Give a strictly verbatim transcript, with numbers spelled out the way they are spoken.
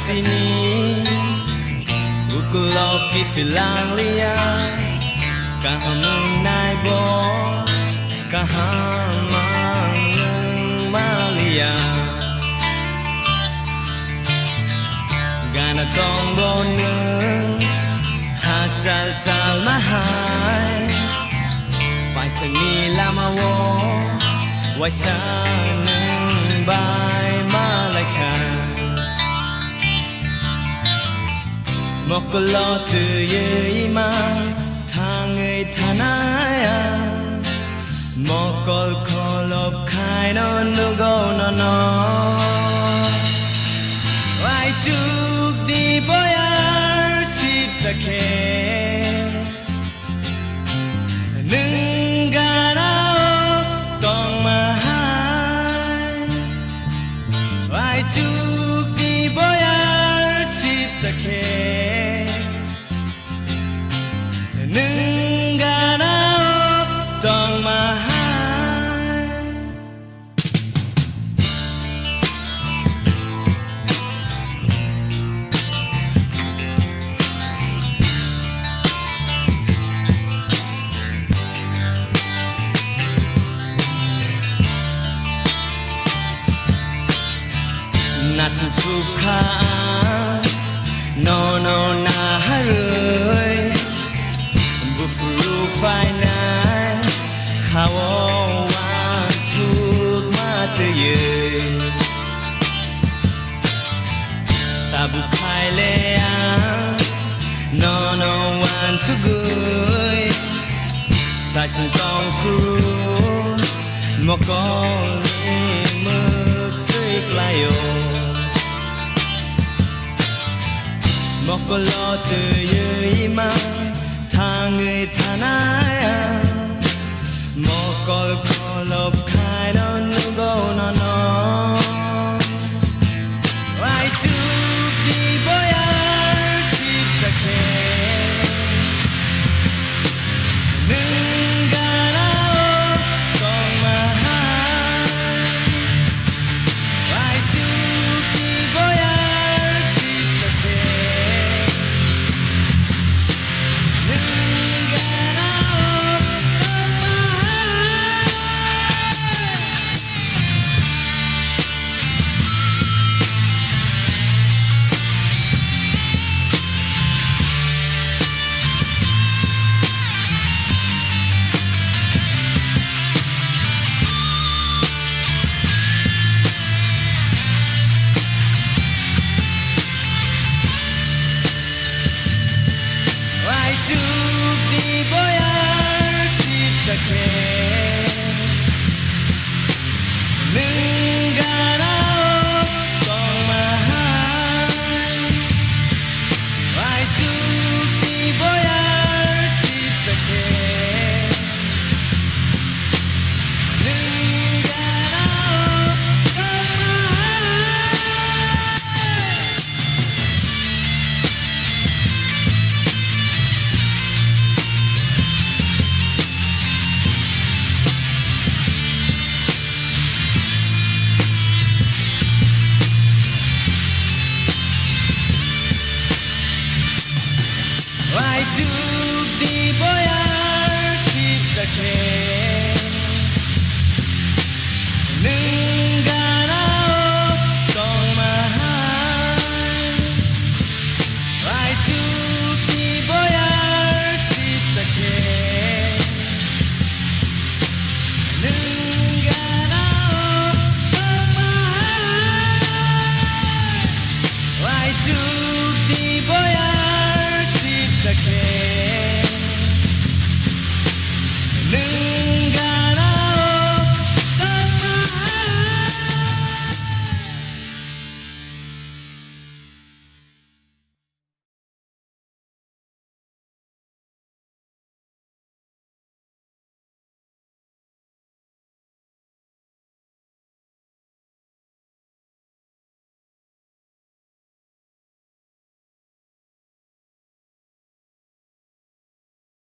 Tini ukulok kiphil langliya, kaham wngnai bo kaham wng maliya. Gana tongbo nwng hachal chal mahai, paithakni lamao waisa nwng bai malaikha. Mokolo twiwi mang thangwi thanai ang, mokol kholop khaino nugo nono. Aichukni boyar sipsa khe nwng ganao tongma hai, aichukni boyar sipsa khe nwng ganao tongma hai. Nasing sukha ang nono naharwi, buphuru phainai khao wansuk matwi. Tabuk khaile ang nono wansugwi, saisung tongphuru mokolni mwktwi klaio. Mokolo twiwi mang thangwi thanai ang, mokol kholop khaino nugo nono. Aichukni boyar sipsa khe nwng ganao tongma hai. Aichukni boyar sipsa khe nwng ganao tongma hai. Aichukni boyar sipsa khe nwng